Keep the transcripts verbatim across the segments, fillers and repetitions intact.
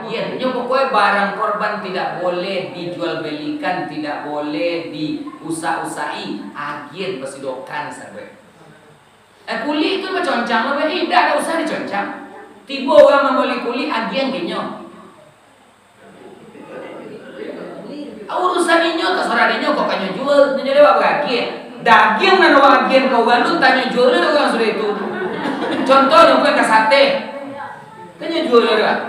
Agian, nyo pokoknyo barang korban tidak boleh dijual belikan, tidak boleh diusak-usaki. Agian, basidokan sajo. Eh, kulik tu baconcang lo, eh, indak, indak usah diconcang. Tibo urang mambali kulik, agian ka inyo. Urusan inyo, tasorah dek inyo, kok ka nyo jua, inyo lewat baragian. Dagiang nan awak agian ka urang tu, tanyo jua lah urang sudah itu. Contoh, nyo bukan ka sate. Ka nyo jua lah urang.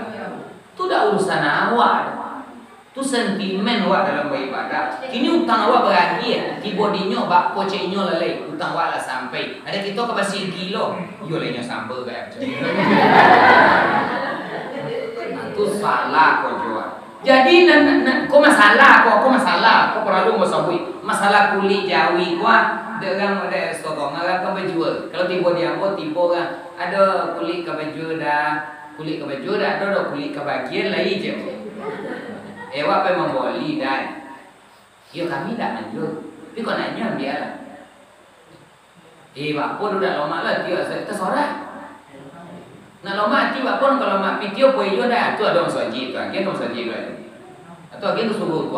Tu dak urusan awak. Tu sentimen awak dalam baibadah. Kini utang awak baragian. Tibo di inyo, bak kocek inyo lalai. Utang awak lah sampai. Ado kito ka basigi lo. Iyo lah inyo samba ka. Nah, tu salah ko jua. Jadi, nan, nan, nan, ko masalah, ko, ko masalah, ko paralu basabuik. Masalah kulik jawi ko, ah, dek urang, dek sotong, urang ka bajua. Kalau tibo di ambo, tibo urang, ado kulik ka bajua dah, kulik ka bajua dah, ado, ado kulik ka bagian lai je. Eh, awak pai mamboli, dai. Iyo, kami dak manjua. Tapi kok nak nyo, ambiak lah. Eh, bak apo tu dak lomak lah, tiok asa tasorah. Nak lomak ati bak apo, nak lomak pitih, apo iyo dah. Tu ado masojik tu, agian ka masojik tu. Atau agian ka suruah tu.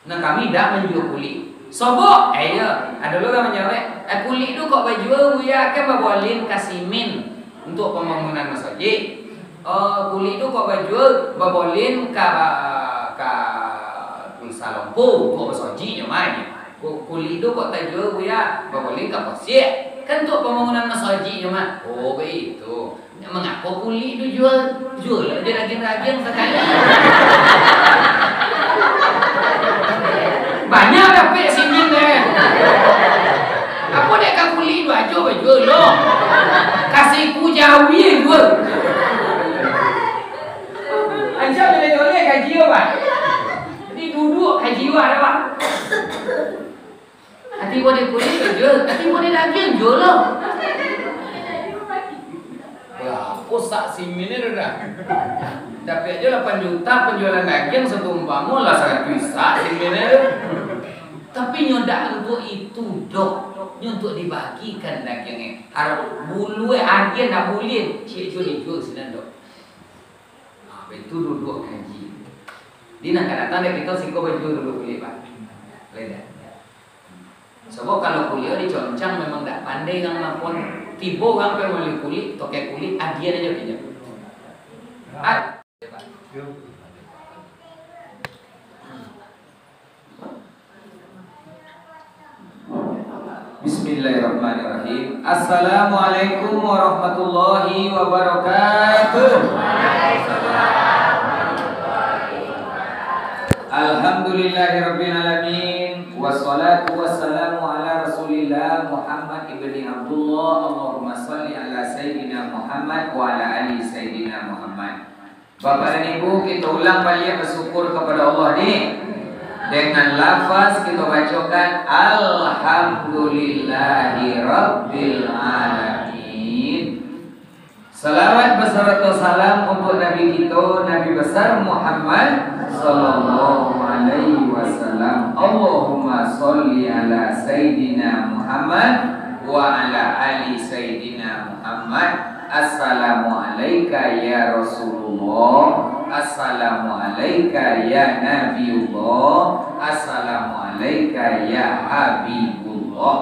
Nah, kami dak manjua kulik. Sobok, eh, iyo. Ado lo urang manjawek, "Eh, kulik tu kok bajua, Buya, kan babolin ka simin untuak pambangunan masojik. Oh, kulik tu kok bajua, babolin ka, ka pulsa lompo untuak masojik nyo mah." Ku-, kulik tu kok tajua, Buya? Babolin ka pasiak. Kan untuak pambangunan masojik nyo mah. Oh, baitu. Mangapo kulik tu jua? Jua lah jo dagiang-dagiang sakali. Banyak dapek simin deh. Apo dek ka kulik tu ajo bajua lo? Ka siku jawi jua. Ancak boleh-boleh kaji, Pak. Jadi duduak kaji, Pak, ada, Pak. Ati buah di kulik ka jua, ati buah di dagiang jua lo. Barapo sak simin tu dah? Dapek ajo lapan juta panjualan dagiang satu umpamo lah saratuih sak simin tu. Tapi nyo dak untuak itu doh, nyo untuak dibagikan dagiangnyo. Harap bulu eh agian dak buliah, ciek juo dijua sinan doh. Nah, itu duduak kaji. Di nan ka datang dek kito siko bajua dulu kulik, Pak. Leda. Sabab kalau kulik diconcang memang dak pandai urang lapon. Tibo urang pai mambali kulik, tokek kulik, agian ajo pinjam. At- Bismillahirrahmanirrahim. Assalamualaikum warahmatullahi wabarakatuh. Alhamdulillahirabbil alamin. Wassalatu wassalamu ala Rasulillah Muhammad ibni Abdullah. Allahumma salli ala Sayyidina Muhammad wa ala ali Sayyidina Muhammad. Bapak dan Ibu, kita ulang baliak bersyukur kepada Allah ni dengan lafaz kita bacakan, "Alhamdulillahirabbil alamin." Salawat beserta salam untuk Nabi kita, Nabi besar Muhammad sallallahu alaihi wasallam. Allahumma salli ala Sayyidina Muhammad wa ala ali Sayyidina Muhammad. Assalamualaika ya Rasulullah. Assalamualaika ya Nabiullah. Assalamualaika ya Habibullah.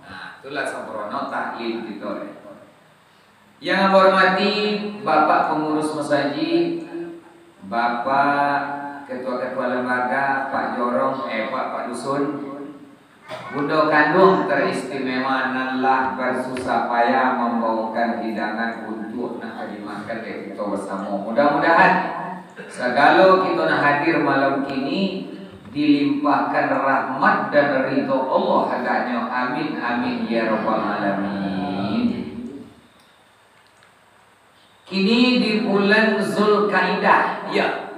Nah, itulah sempurna tahlil kita. Yang ambo hormati Bapak Pengurus Masajik, Bapak Ketua-Ketua Lembaga, Pak Jorong, eh, Pak, Pak Dusun, Bundo kanduang teristimewa nan lah bersusah payah membawakan hidangan untuk nak dimakan dek kito bersamo. Mudah-mudahan sagalo kito nan hadir malam kini dilimpahkan rahmat dan ridho Allah hadaknyo. Amin, amin, ya rabbal alamin. Kini di bulan Zulkaidah, ya.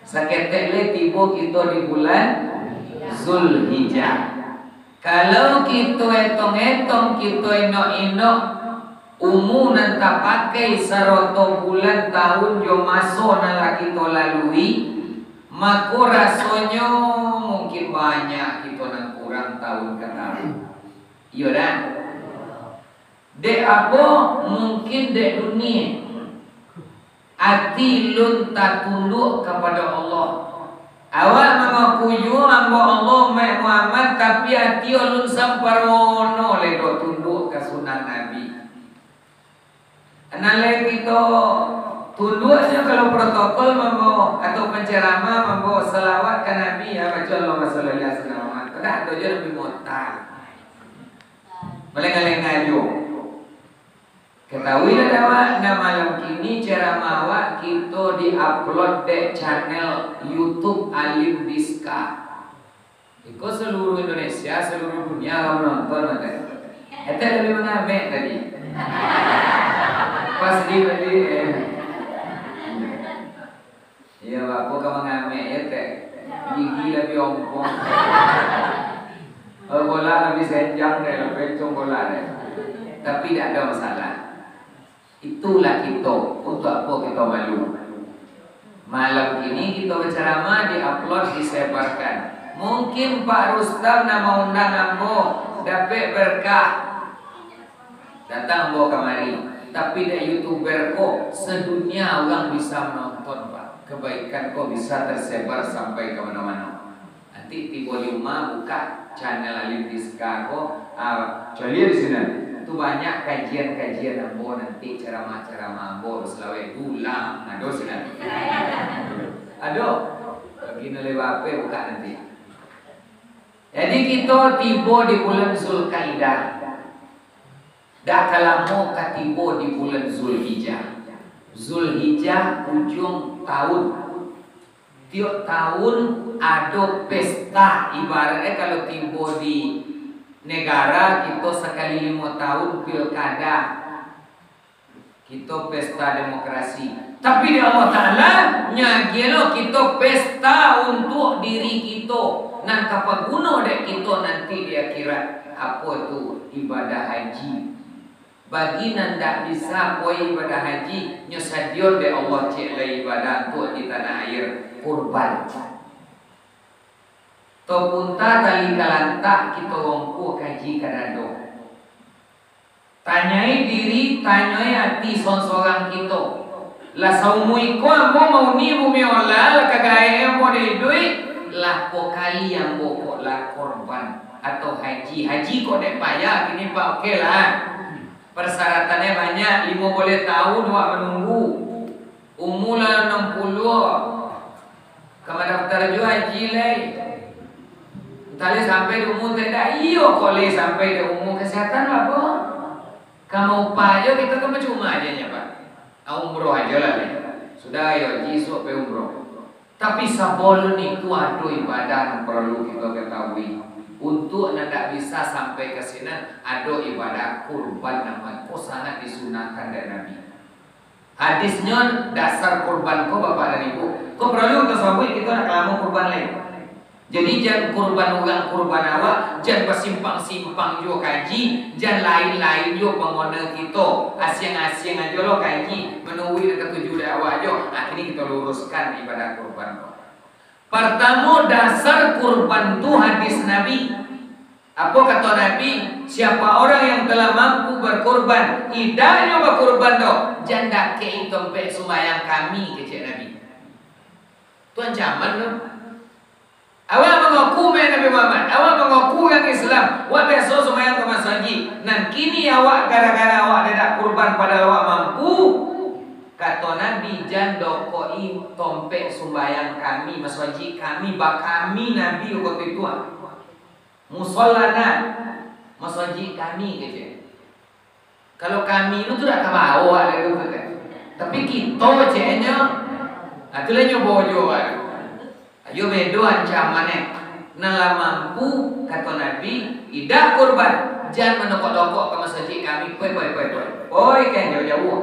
Saketek lai tibo kito di bulan Zulhijjah. Kalau kito etong-etong, kito inok-inok umua nan tapakai, saroto bulan, tahun, jo maso nan lah kito lalui, mako rasonyo mungkin banyak kito nan kurang tahun ka tahun. Iyo dak? Dek apo? Mungkin dek dunia. Ati lun tatunduak kapado Allah. Awak mangaku juo ambo Allah, umaik Muhammad, tapi ati alun samparono lai doh tunduak ka sunah Nabi. Nan lai kito tunduaknyo, kalau protokol mambawa atau penceramah mambawa salawat ka Nabi, ya, baco Allahumma shalli ala sayyidina Muhammad. Padahal ado juo Nabi Muhammad. Malengah-lengah juo. Katahuilah dek awak, nah, malam kini ceramah awak kito di-upload dek channel YouTube Alim Diska. Iko seluruh Indonesia, seluruh dunia ka manonton, mantap. Etek labiah mangamek tadi. Pas di, di, eh. Iyo, bapo ka mangamek, yo, Tek? Gigi labiah ompong. Kalau bola labiah senjang, Tek, labiah kencang bola, Tek. Tapi dak ado masalah. Itulah kito, untuak apo kito malu? Malam kini kito bacaramah, di-upload, disebarkan. Mungkin Pak Rustam nan maundang ambo dapek berkah. Datang ambo kamari, tapi dek YouTuber ko, sedunia urang bisa manonton, Pak. Kebaikan ko bisa tersebar sampai ka mano-mano. Nanti tibo di rumah, buka channel Alim Diska ko, ah, caliak di sinan. Tu banyak kajian-kajian ambo nanti, ceramah-ceramah ambo, salawek dulang, ado sinan. Ado. Bagi nan lewat P, buka nanti. Jadi, kito tibo di bulan Zulkaidah. Dak ka lamo ka tibo di bulan Zulhijjah. Zulhijjah ujuang tahun. Tiok tahun ado pesta, ibaratnyo kalau tibo di negara, kito sakali limo tahun pilkada, kito pesta demokrasi. Tapi dek Allah Ta'ala, nyo agiah lo kito pesta untuak diri kito, nan ka paguno dek kito nanti di akhirat. Apo tu? Ibadah haji. Bagi nan dak bisa pai ibadah haji, nyo sadion dek Allah ciek lai ibadah untuak di tanah aia, kurban. Topunta tali ka lantak, kito rongko kaji ka dado. Tanyoi diri, tanyoi ati sorang-sorang kito. Lah saumua iko ambo mauni bumi Allah, lah ka gaek ambo dek iduik, lah ko kali ambo kok lah kurban atau haji. Haji kok dek payah, kini Pak, oke lah. Persyaratannya banyak, limo baleh tahun awak manunggu. Umur lah anam puluh, ka madaftar juo haji lai. Entah lai sampai di umur, entah indak. Iyo, kok lai sampai di umur, kesehatan apo? Ka maupah juo kito, kan pacuma aja nyo, Pak. Ah, umroh aja lah lai. Sudah, ayo haji, isuak pai umroh. Tapi sabalun itu ado ibadah nan paralu kito katahui. Untuak nan dak bisa sampai ka sinan, ado ibadah kurban, nan ko sangat disunahkan dek Nabi. Hadisnyo dasar kurban ko, Bapak dan Ibu. Ko paralu kito sabuik, kito nak kalamo kurban lai. Jadi, jan kurban urang, kurban awak, jan basimpang-simpang juo kaji, jan lain-lain juo pangona kito, asiang-asiang ajo lo kaji, manuruik nan katuju dek awak ajo. Ah, kini kito luruskan ibadah kurban ko. Partamo, dasar kurban tu hadis Nabi. Apo kato Nabi? "Siapa orang yang telah mampu berkurban, idaknyo bakurban doh, jan dakek-i tompek sumbayang kami," kecek Nabi. Tu ancaman tu. Awak mangaku umaik Nabi Muhammad, awak mangaku urang Islam, awak biaso sumbayang ka masajik, nan kini awak gara-gara awak dak kurban padahal awak mampu, kato Nabi, jan dokok-i tompek sumbayang kami, masajik kami, bakami Nabi wakatu itu ah. Musolana, masajik kami, kecek. Kalau kami tu, tu dak tabawo ado tu kan. Tapi kito, ceknyo, nah, tu lah nyo bojo kan. Ayo bedo ancaman eh. Nan lah mampu, kato Nabi, idak kurban, jan mandokok-dokok ka masajik kami, poi, poi, poi, poi. Poi kan jauah-jauah.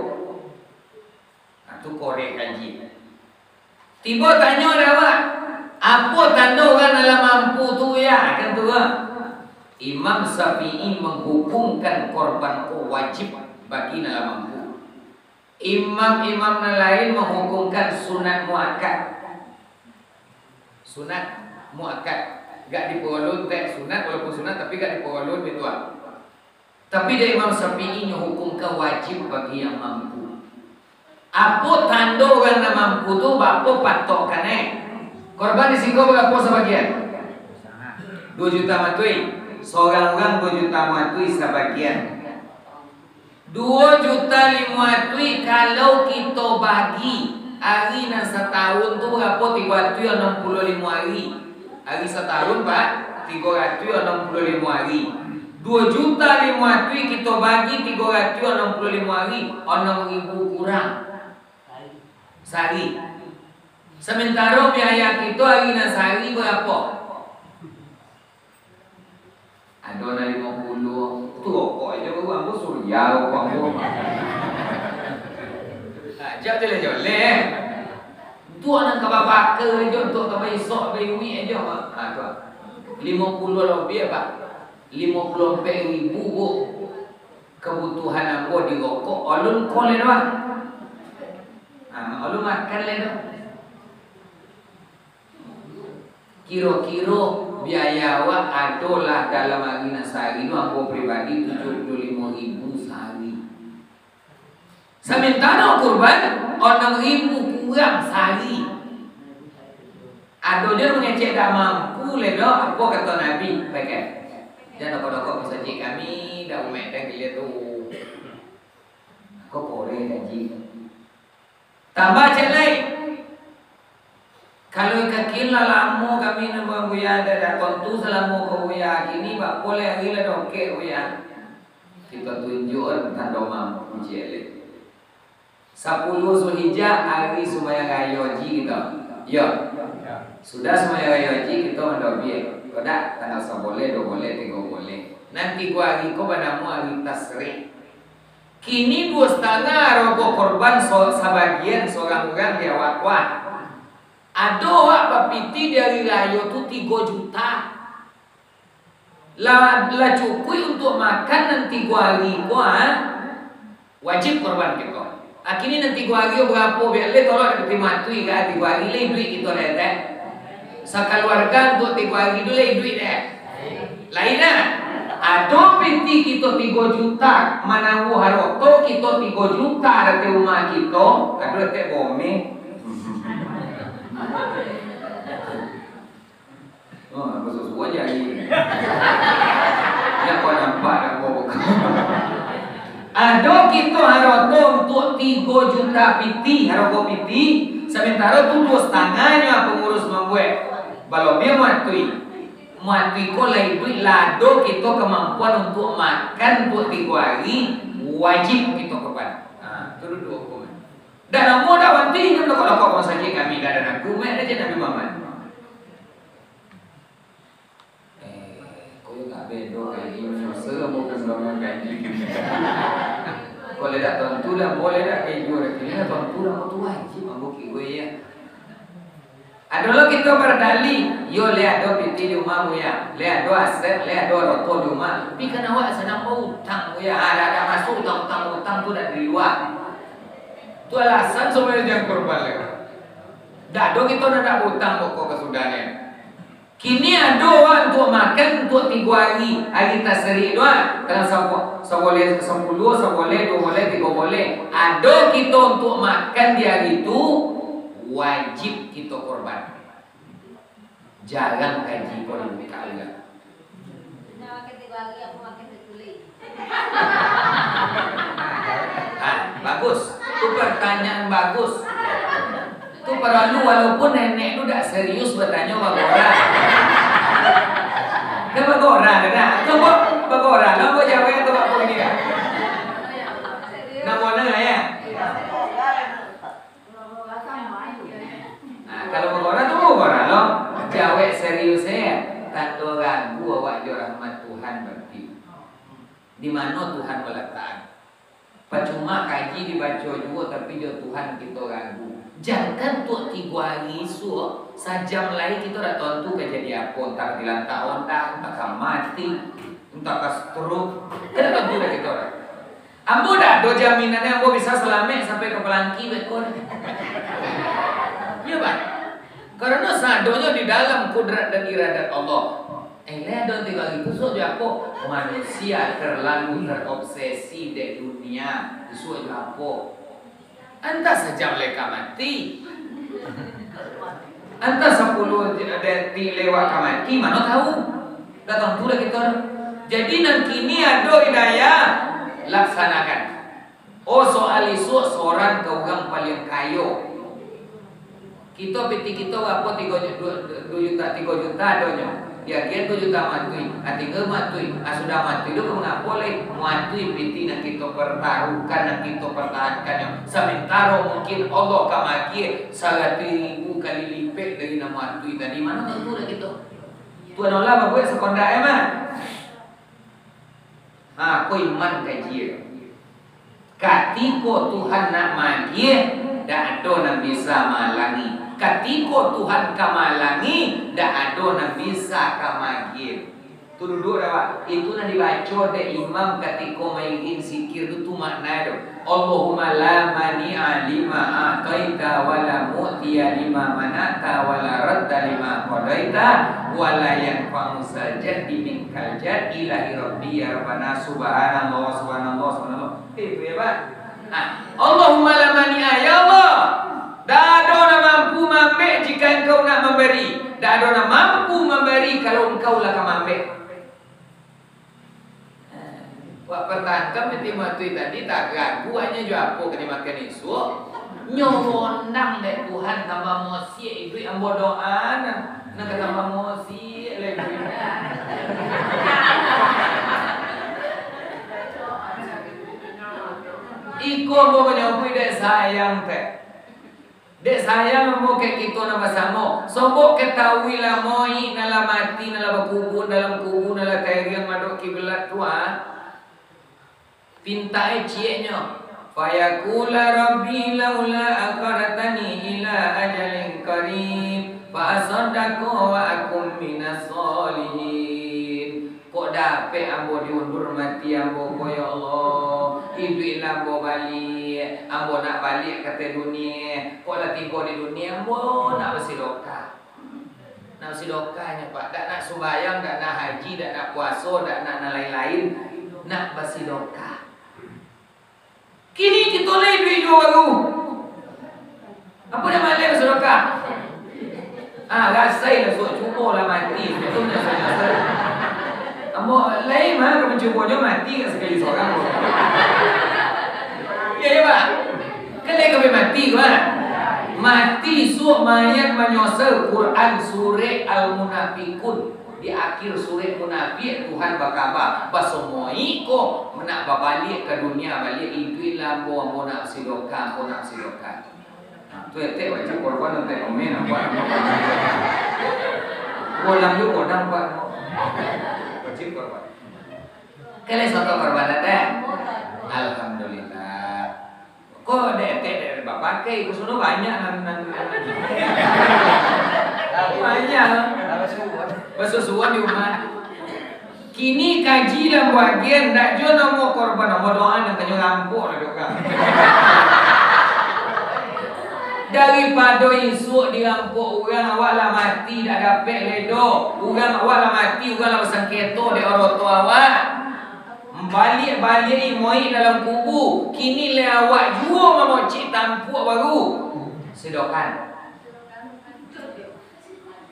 Nah, tu korek kaji. Tibo tanyo dek awak, apo tando urang nan lah mampu tu, ya, kan tu, ah. Imam Syafi'i manghukumkan korban ko wajib bagi nan lah mampu. Imam-imam nan lain manghukumkan sunat muakkad. Sunat muakkad. Gak dipaulun, tek sunat, walaupun sunat, tapi gak dipaulun gitu, ah. Tapi dek Imam Syafi'i nyo hukumkan wajib bagi yang mampu. Apo tando urang nan mampu tu, baapo patokan, eh? Korban di siko barapo sabagian? Duo juta matuih. Sorang urang duo juta matuih sabagian. Duo juta limo atuih kalau kito bagi, ari nan satahun tu barapo? Tigo atuih onom puluah limo ari. Ari satahun, Pak, tigo atuih onom puluah limo ari. Duo juta limo atuih kito bagi tigo atuih onom puluah limo ari, onom ribu kurang sahari. Samantaro biaya kito ari nan sahari barapo? Ado nan limo puluah. Tu rokok ajo baru ambo surya rokok ambo. Ha, jak joleh-joleh. Untuak nan ka babaka ajo, untuak ka baisok, baiwik ajo. Ha, tu. Limo puluah lobiah, Pak. Limo puluah ampek ribu, Bu. Kabutuhan ambo di rokok, alun ko lai doh. Ha, alun makan lai doh. Kiro-kiro biaya awak adolah dalam ari nan sahari tu, ambo pribadi tujuah puluah limo ribu sahari. Samantaro kurban, onom ribu kurang sahari. Ado juo mangecek dak mampu lai doh, apo kato Nabi? Pakai. Jan dokok-dokok masajik kami, dak umek dah giliak tu. Ko koreh gaji. Tambah cek lai. Kalau kakin lah lamo kami nunggu Buya, dak, dak tontu salamo ko Buya, kini bapoleh ari lah dokek Buya. Kito tunjuakan tando mampu cek lai. Sapuluah Zulhijjah ari sumbayang rayo haji kito. Yo. Sudah sumbayang rayo haji kito mandobiah. Kok dak, tanggal saboleh, duo boleh, tigo boleh. Nan tigo ari ko banamo ari tasrik. Kini duo satangah arogo korban so-, sabagian sorang urang di awak ko. Ado awak bapiti di ari rayo tu tigo juta. Lah, lah cukuik untuak makan nan tigo ari ko, ha? Wajib korban kito. A kini nan tigo ari ko barapo? Biak lai tolok dapati matuih ka, tigo ari lai iduik kito lai, kan? Sakaluarga untuak tigo ari tu lai iduik deh. Lain lah. Ado piti kito tigo juta, manangguah haroto kito tigo juta dari rumah kito, ado etek bomeh. Oh, basuo-suo aja ni. Ndak kau nampak dak kau buka. Ado kito haroto untuak tigo juta piti, harogo piti, samantaro tu duo satangahnyo pangurus mambuek. Balobiah matuih. Matuih ko lai duit, lah ado kito kamampuan untuak makan untuak tigo ari, wajib kito korban. Ha, tu duo hukum. Dak namuah dak wanti, inyo lokok-lokok masajik kami, dak ado naku, mek aja Nabi Muhammad. Eh, kok yo tak bedo kaji, manyusul ambo kan doh kaji. Kok lai dak tontu lah, ambo lai dak kaji, dak kini lah tontu lah, ambo tu wajib ambo kiwai ya. Ado lo kito bardalih, yo lai ado piti di umah, Buya, lai ado aset, lai ado aroto di umah, tapi kan awak sadang bautang, Buya, ha, dak, dak masuak utang-utang, utang tu dak di lua. Tu alasan sabananyo jan korban lai. Dak ado kito nan dak bautang pokok kasudahnyo. Kini ado awak untuak makan untuak tigo ari, ari tasrik tu, ah, tanggal sapo-, saboleh sapuluah, saboleh duo boleh, tigo boleh. Ado kito untuak makan di ari tu, wajib kito korban. Jarang kaji ko dibuka urang. Ah, bagus. Tu pertanyaan bagus. Tu paralu, walaupun nenek tu dak serius batanyo, bagora. Kan bagora, kan? Cubo bagora, lo ambo jawek atau apo ini, kan? Namo nengah, ya? Nah, kalau bagora tu bagora lo. Jawek serius, ya. Tando ragu awak jo rahmat Tuhan, berarti. Di mano Tuhan malatakan? Pacuma kaji dibaco juo, tapi jo Tuhan kito ragu. Jankan tuak tigo ari isuak, sajam lai kito dak tontu ka jadi apo, antah dilantak ondah, antah ka mati, antah ka stroke. Kan dak tontu dak kito dak. Ambo dak ado jaminan ambo bisa salamaik sampai ka palangki beko. Iyo, Pak. Karano sadonyo di dalam kudrat dan iradat Allah. Eh, lai ado tigo ari tu, isuak jo apo? Manusia terlalu terobsesi dek dunia. Isuak jo apo? Antah sajam lai ka mati, antah sapuluah detik lewat ka mati, mano tahu? Dak tantu lah kito. Jadi nan kini ado hidayah, laksanakan. Oh, soal isuak, soran ka urang paliang kayo. Kito, piti kito barapo? Tigo ju-, duo, duo juta, tigo juta adonyo. Diagiahan duo juta matuih, ah, tingga matuih, ah, sudah matuih tu ka mangapo lai? Matuih piti nan kito partaruhkan, nan kito partahannyo, samantaro mungkin Allah ka maagiah saratuih ribu kali lipek dari nan matuih tadi. Mano tantu dak kito? Tuhan Allah babuek sakondak e mah. Ha, ko iman kaji e. Katiko Tuhan nak maagiah, dak ado nan bisa maalangi. Katiko Tuhan ka maalangi, dak ado nan bisa ka maagiah. Tu duduak dah, Pak. Itu nan dibaco dek imam katiko mairing zikir tu, tu makna tu. Allahumma la mani'a lima a'taita wa la mu'tiya lima mana'ta wa la radda lima qadaita wa la yanfa'u zal jaddi minkal jadd, ilahi rabbi ya rabbana, subhanallah, subhanallah, subhanallah. Itu ya, Pak. Nah, Allahumma la mani'a, ya Allah, dak ado nan mampu maambek jika Engkau nak mambari, dak ado nan mampu mambari kalau Engkau lah ka maambek. Wak patantang mati matuih tadi, tak ragu hanya jo apo ka dimakan isuak. Nyo rondang dek Tuhan, tambah mosiak iduik ambo doa, nah, nan ka tambah mosiak lai iduik. Iko ambo manyabuik dek sayang, teh. Dek sayang ambo ka kito nan basamo. Sobok katahui lah moik nan lah mati, nan lah bakubua dalam kubua, nan lah kairiang madok kiblat tu, ah. Pintak e cieknyo. Fayaqula rabbi laula akhartani ila ajalin qarib, fa asaddaqa wa akun minas sholihin. Kok dapek ambo diundur mati ambo ko, ya Allah, iduiklah ambo baliak, ambo nak baliak ka ateh dunia. Kok lah tibo di dunia, ambo nak basidokah. Nak basidokah nyo, Pak. Dak nak sumbayang, dak nak haji, dak nak puaso, dak nak nan lain-lain. Nak basidokah. Kini kito lai duik juo baru. Apo nan maleh basadakah? Ah, rasai lah suok, cubo lah mati. Betul ndak, saudara? Ambo lai mah ka mancubonyo mati ka sakali sorang. Iyo, iyo, Pak. Kan lai ka mati tu, Pak. Mati suok mayat manyosal Quran surek Al-Munafikun. Di akhir surek Munafiak, Tuhan bakaba, baso moik ko, nak babaliak ka dunia baliak, iduiklah ambo, ambo nak basidokah, ambo nak basidokah. Nah, tu etek wajib korban, etek komen, nampak, nampak. Ulang juo kodang, Pak. Wajib korban. Kalian soto korban, etek? Alhamdulillah. Ko dek etek dek bapakai, ko sudah banyak nan, nan, nan. Banyak. Basusuan di rumah. Kini kaji lah bagian, ndak juo namo korban, namo doa nan kanyo rampok lah doa. Daripado isuak dirampok urang, awak lah mati, dak dapek ledo. Urang awak lah mati, urang lah basangketo dek oroto awak. Baliak-baliak imoik dalam kubu, kini lai awak juo mamocik tampuak baru. Sidokan.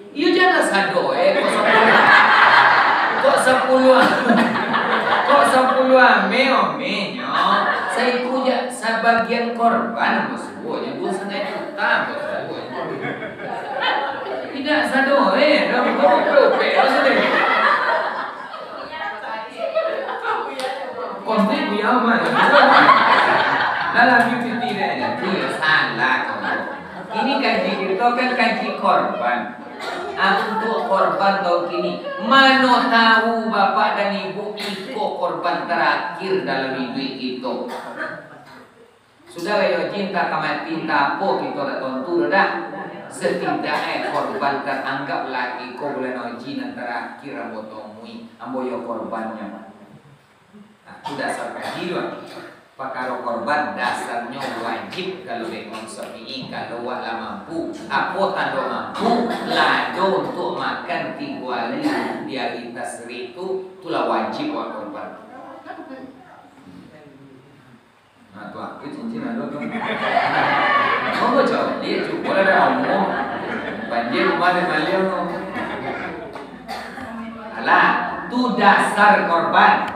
Iyo, janlah sado, eh, kok sapuluah, kok sapuluah, kok sapuluah ame-amenyo, saiku ja sabagian korban, basuo nyo duo satangah juta, basuo nyo. Indak sado, eh, dah buka buku, pek, maksudnyo. Konflik Buya Umar. Dalam U P T deh, tu salah kamu. Ini kaji kito kan kaji korban. Ah, untuk korban tahun kini, mano tahu bapak dan ibu iko korban terakhir dalam iduik kito. Sudah rayo haji, antah ka mati, antah apo, kito dak tontu doh dah. Satidak e korban taranggap lah iko bulan haji nan tarakhir ambo tomui, ambo yo korbannyo. Nah, tu dasar kaji tu. Pakaro korban dasarnyo wajib kalau dek Imam Syafi'i, kalau awak lah mampu. Apo tando mampu? Lah ado untuak makan tigo hari di hari tasyrik tu, tu lah wajib awak korban. Nah, tuan, tu cincin ado tu. Mangko caliak, cubolah dah ngomong. Banjir rumah dek maliang tu. Alah, tu dasar korban.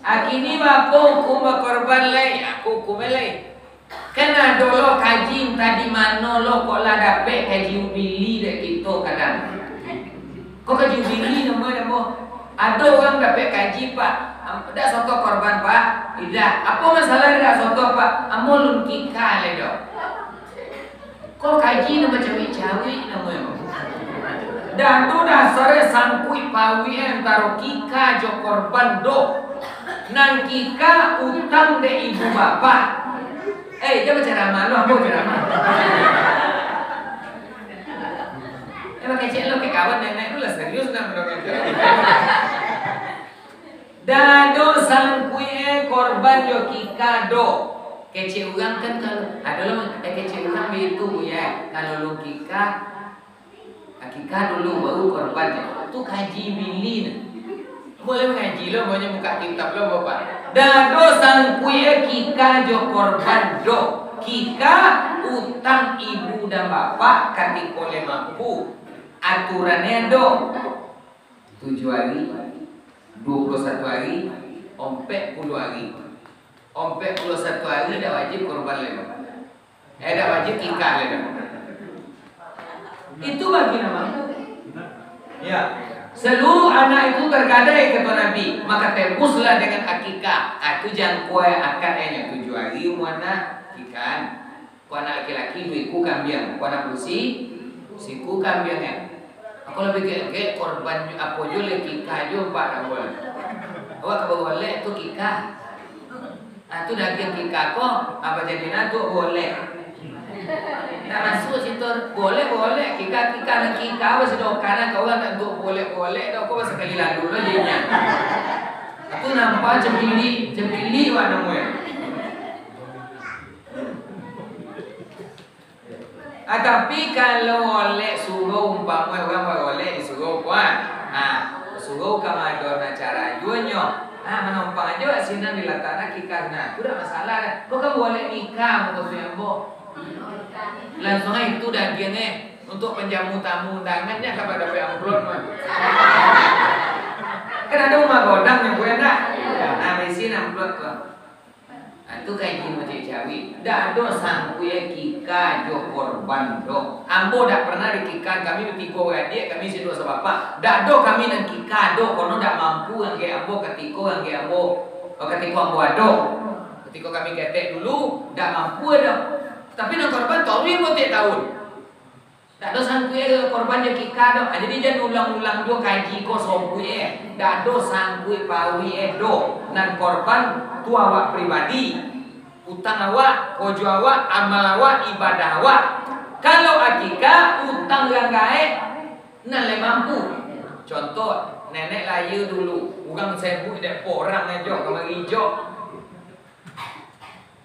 Akini baa hukum bakorban lai? Aku hukum lai. Kan ado lo kaji, antah di mano lo kok lah dapek kaji ubili dek kito kadang. Kok kaji ubili namo, namo? Ado urang dapek kaji, Pak. Am-, dak soto korban, Pak. Idak. Apo masalah dak soto, Pak? Ambo lun kika lai do. Kok kaji nan bacawik-cawik namo, namo? Dak ado dasarnyo sangkuik pauik antaro kika jo korban do. Nan kika utang dek ibu bapak. Eh, jan bacaramah lo, ambo bacaramah. Eh, bakecek lo, kek kawan nenek tu lah serius nak mandanga. Dak ado sangkuik e korban jo kika do. Kecek urang kan kalau, ado lo, eh, kecek urang baitu, Buya. Kalau lo kika, Akikah dulu, baru korban. Tu kaji bini nah. Buliah mangaji lo, maulah buka kitab lo, Bapak. Dak ado sangkuik akikah jo korban doh. Kikah utang ibu dan bapak katiko lai mampu. Aturannyo ado tujuah ari, duo puluah satu ari, ompek puluah ari. Ompek puluah satu ari dak wajib korban lai, Bapak. Eh, dak wajib kikah lai dah. Itu bagi nan mampu. Ya. Seluruh anak itu tergadai, kata Nabi, maka tebuslah dengan akikah. Ah, tu jangkau akad e nyo, tujuah ari umur anak, kikah. Kok anak laki-laki, duo ikua kambiang. Kok anak padusi, sikua kambiang e. Aku labiah gek-gek korban apo jo lai kikah jo, Pak, dak buliah. Awak ka bagolek tu kikah. Ah, tu dagiang kikah ko, apo jadi nan tu golek. Ndak masuak situ, golek-golek, kikah-kikah, nan kikah, apo sudah kana, kau kan tak tu golek-golek, dah kau sakali lalu lo jadinya. Tu nampak cemili, cemili wak namonyo. Ah, tapi kalau golek surau, umpamo urang bagolek di surau ko, ah. Ah, surau ka mado nan carajonyo. Ah, manompang ajo wak sinan dilatakkan kikah nah. Tu dak masalah dah. Ko kan golek nikah, muko tu ambo. Langsuang ai tu dagiang e. Untuk panjamu tamu undangan nyo ka badapek amplop mah. Kan ado rumah godang nyo buliah dak? Ah, baisin amplop tu. Ah, tu kaji mah cawik-cawik. Dak ado sangkuik kikah jo korban doh. Ambo dak pernah dikikah, kami batigo baradiak, kami saduo sabapak. Dak ado kami nan kikah doh, kono dak mampu anggek ambo katiko anggek ambo, katiko ambo ado. Katiko kami ketek dulu, dak mampu doh. Tapi nan korban taruih ambo tiap taun. Dak ado sangkuik e korban jo kikah doh. Ah, jadi jan ulang-ulang juo kaji ko sangkuik e. Dak ado sangkuik pauik e doh. Nan korban tu awak pribadi. Utang awak, kojo awak, amal awak, ibadah awak. Kalau akikah, utang urang gaek, nan lai mampu. Contoh, nenek lahia dulu, urang sabuik dek porang ajo, kamari ijok.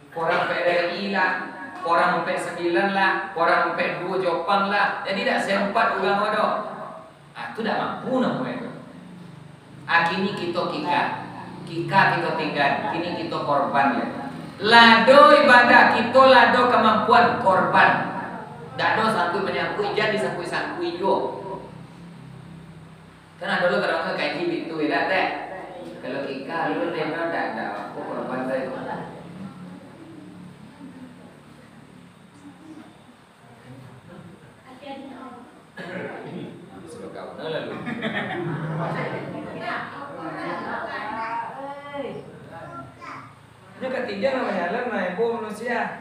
Porang ampek dari lah, porang ampek sambilan lah, porang ampek duo jopang lah. Jadi dak sempat urang ko doh. Ah, tu dak mampu namonyo tu. Ah, kini kito kikah, kikah kito tingga, kini kito korban yo. Lado ibadah kito, lado kamampuan, korban. Dak ado sangkuik manyangkuik, jan disangkuik-sangkuik juo. Kan ado lo kadang kaji bitu, yo dak, Tek? Kalau kikah lu, Tek, dak, dak, aku korban, Tek. Sudah kau dah lalu. Nyo katiga lah bajalan lah, ibu manusia.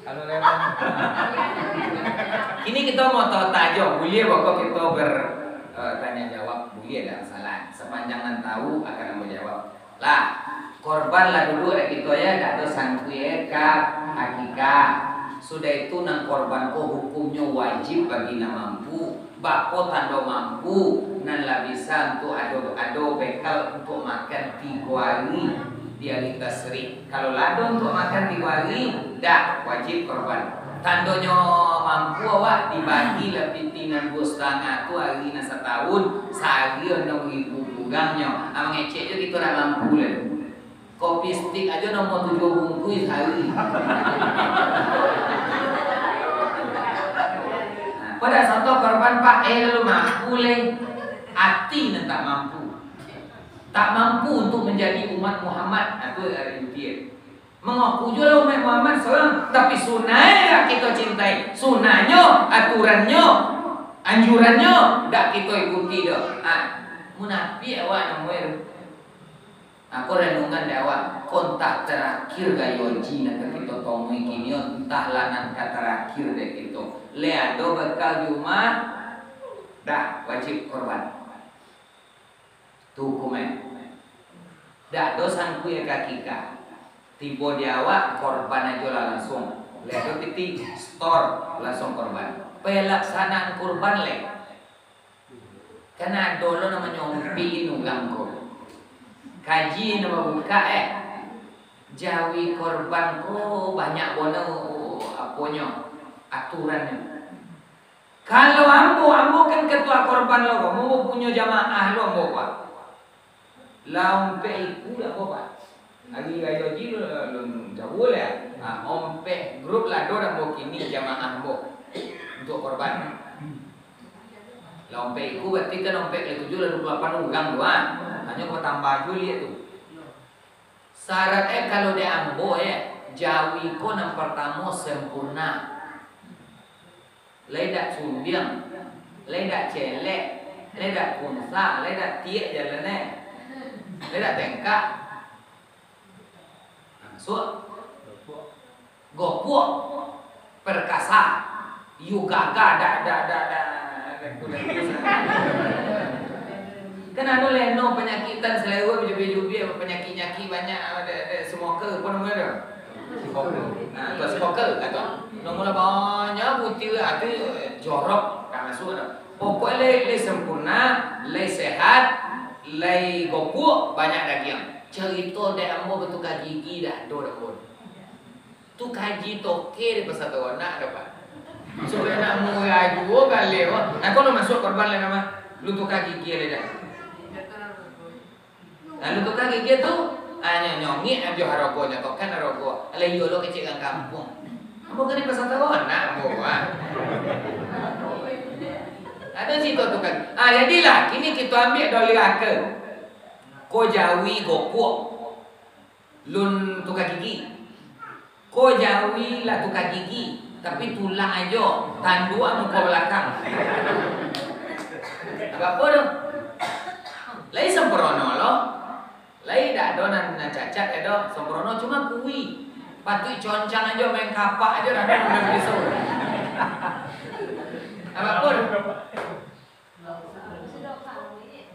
Kalau lewat. Kini kito mau tahu-tahu ajo, buliah beko kito ber, eh, tanya jawab, buliah, dak masalah. Sapanjang nan tahu akan ambo jawab. Lah, korban lah dulu dek kito yo, dak ado sangkuik e ka akikah. Sudah itu nan korban ko hukumnyo wajib bagi nan mampu. Bako tando mampu, nan lah bisa untuak ado, ado bekal untuak makan tigo ari di ari tasyrik. Kalau lah ado untuak makan tigo ari, dak wajib korban. Tandonyo mampu awak, dibagilah pitih nan duo satangah tu ari nan satahun, sahari onom ribu kurangnyo. Ah, mangecek jo kito dak mampu lai. Kopi stik ajo nomor tujuah bungkuih sahari. Nah, pado sato korban, Pak, eh, lalu mampu lai. Ati nan tak mampu. Tak mampu untuk menjadi umat Muhammad. Nah, tu ari ujian. Mangaku juo lah umat Muhammad saurang, tapi sunahnyo dak kito cintai. Sunahnyo, aturannyo, anjurannyo dak kito ikuti doh. Ah, munafik awak namonyo tu. Aku renungan dek awak, ko antah tarakhir gayo haji nan ka kito tomui kini, antahlah nan ka tarakhir dek kito. Lai ado bakal Jumaat, dah wajib korban. Tu hukumnyo. Dak ado sangkuik ka akikah. Tibo di awak, korban ajo lah langsuang. Lai ado pitih, setor, langsuang korban. Pelaksanaan korban lai. Kan ado lo namonyo ompek urang ko. Kaji nan babukak, eh. Jawi korban ko banyak bana, aponyo, aturannyo. Kalau ambo, ambo kan ketua korban lo, ambo punyo jamaah lo ambo, Pak. Lah ompek iku dak ambo, Pak. Ari rayo haji lo, lo jauah lah. Ha, ompek grup lah ado dak ambo kini jamaah ambo untuk korban. Lah ompek iku berarti kan ompek kali tujuah lah duo puluah lapan urang tu, ha. Hanyo batambah juo liak tu. Syarat e, kalau dek ambo e, jawi ko nan partamo sempurna. Lai dak cumbiang, lai dak celek, lai dak kunsa, lai dak tiek jalan e, lai dak tengkak. Nah, masuak. Gopuak, perkasa, iyo gagah, dak, dak, dak, dak, dak, dak, dak. Kan ado leno panyakik tan salero, jubia-jubia, panyakik-nyakik banyak, ado, ado smoker, apo namonyo tu? Smoker. Nah, tu smoker, kato. Nomor lah banyak butir, ah, tu jorok, dak masuak tu. Pokoknyo lai, lai sempurna, lai sehat, lai gopuak, banyak dagiang. Carito dek ambo batuka gigi dak ado, dak ado. Tuka gigi toke di Pasar Tawanak ado, Pak. Supayo nak murah juo galeh, wah. Nah, ko lah masuak korban lai namo. Lu tuka gigi lai dah. Nah, lu tuka gigi tu, hanyo nyongik ajo haragonyo, tokan harago. Alah, iyo lo kecek urang kampuang. Ambo kan di Pasar Tawanak, ambo, wah. Ado situ tuka. Ah, jadilah, kini kito ambiak dalil akal. Ko jawi gopuak. Lun tuka gigi. Ko jawi lah tuka gigi, tapi tulang ajo, tanduak muko balakang. Dak apo tu? Lai sempurno lo. Lai dak ado nan, nan cacat ado, sempurno cuma kui. Patuik concang ajo, main kapak ajo, dak ado nan pisau. Dak apo tu?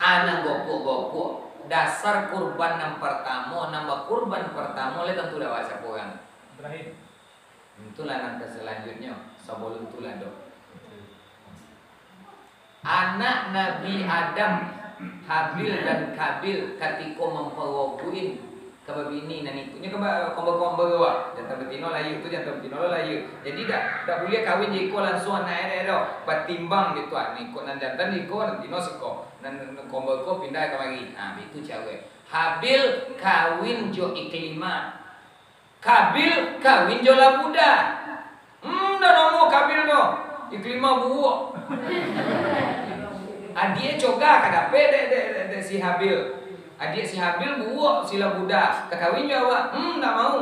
Anak gopuak-gopuak, dasar kurban nan partamo, nan bakurban partamo lai tantu dek awak sia urang. Ibrahim. Itulah nan ka salanjutnyo, sabalun tu lah doh. Anak Nabi Adam, Habil dan Kabil, katiko mamparobuik ka babini nan iko, nyo ka ba-, kombo-kombo tu, wah. Jantan batino lahia tu, jantan batino lo lahia. Jadi, dak, dak buliah kawin jo iko lansuang anak e, dak doh. Batimbang gitu, ah. Iko nan jantan iko, nan tino siko. Nan, nan kombo iko pindah kamari. Ha, itu caro e. Habil kawin jo Iklimah. Kabil kawin jo Labuda. Hmm, dak namuah Kabil tu. Iklimah buruak. Adiak e cogah ka dapek dek, dek, dek, dek si Habil. Adiak si Habil buruak, si Labuda. Ka kawin jo awak. Hmm, dak mau.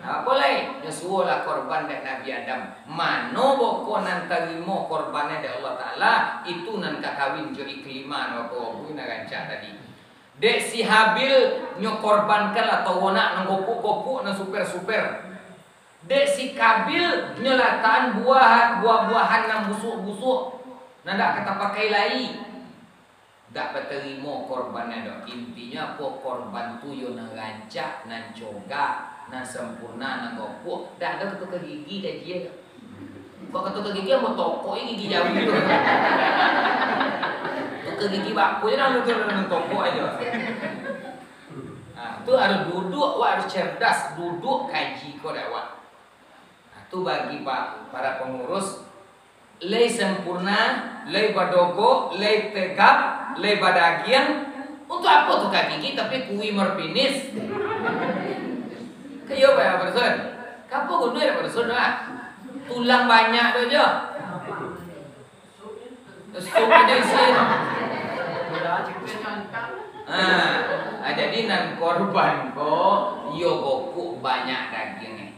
Apo lai? Nyo suruahlah korban dek Nabi Adam. Mano boko nan tarimo korban e dek Allah Taala, itu nan ka kawin jo Iklimah, nan boko nan rancak tadi. Dek si Habil, nyo korbankanlah tawonak nan gopuak-gopuak, nan super-super. Dek si Kabil, nyo latakan buah, buah-buahan nan busuak-busuak, nan dak ka tapakai lai. Dak batarimo korbannyo doh. Intinyo apo, korban tu yo nan rancak, nan cogah, nan sampurna, nan gopuak. Dak ado ka tuka gigi kaji e doh. Kok ka tuka gigi, ambo tokok e gigi jawi tu. Tuka gigi bako je dah, lu tu, lu tokok ajo. Nah, tu harus duduak, wak harus cerdas, duduak kaji ko dek wak. Nah, Tu bagi pa-, para pangurus, lai sampurna, lai badogok, lai tegap, lai badagiang, untuak apo tukang gigi tapi kuih marfinis? Kayo, Pak Aperson. Kapo guno Aperson, Pak? Tulang banyak tu jo. Sup ajo isi. Ah, ah, jadi nan korban ko, iyo gokok banyak dagiang, eh.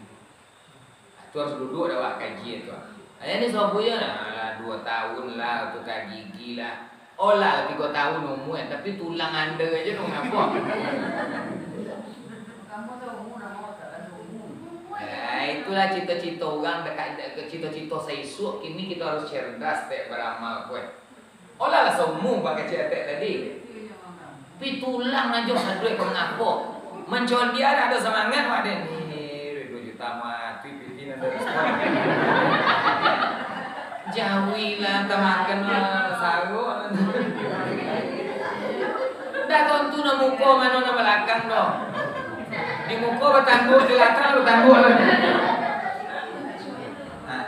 Tu harus duduak dek awak kaji tu. Aja ni sobunya lah, lah dua tahun lah tukang gigi lah. Oh lah, tigo tahun umur, tapi tulang anda aja dong apo? Ya, itulah cita-cita orang dekat, cita-cita saisuak. Kini kita harus cerdas, tek, beramal, kueh. Olah lah saumu bakecek atek tadi. Pi tulang ajo saduai ko mangapo. Mancoliak dak ado samangat awak dek ni. Duo juta mati piti nan dari sekolah. Jawi lah tamakan lah saruk. Dak tontu nan muko mano nan balakang doh. Di muko batangguak, di balakang batangguak lah. Nah.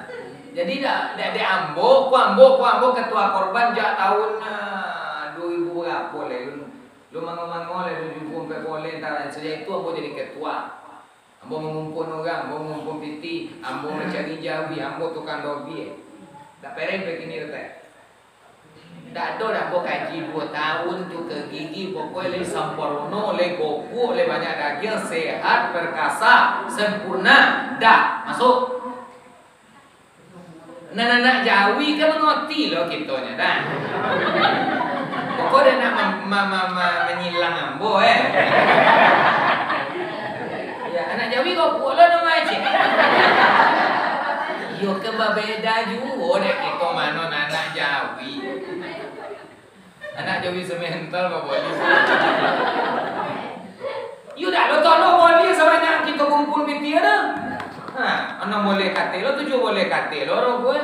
Jadi, dak, dak, dek ambo, ko ambo, ko ambo ketua korban jak tahun, ah, dua ribu berapo lai, lun, lun mango-mango lai, dua ribu ampek boleh, antah, sajak itu ambo jadi ketua. Ambo mangumpul urang, ambo mangumpul piti, ambo mancari jawi, ambo tukang dobiah. Dak pereng pe kini, dak? Dak ado dah ambo kaji dua tahun tu ka gigi, pokoknyo lai sampurno, lai gogok, lai banyak dagiang, sehat, perkasa, sempurna. Dah, masuk. Nan anak jawi kan mangarati lo kitonyo, dah. Pokok dak nak ma-, ma-, ma-, ma-, manyilang ambo, eh. Ya, anak jawi kau pulo dong, Cik. Iyo, kan babeda juo dek kito mano nan anak jawi. Anak jawi semental baboli. Iyo dak lo tolong boli sabanyak kito kumpul piti tu. Ha, anam boleh katek lo, tujuah boleh katek lo, ro gue.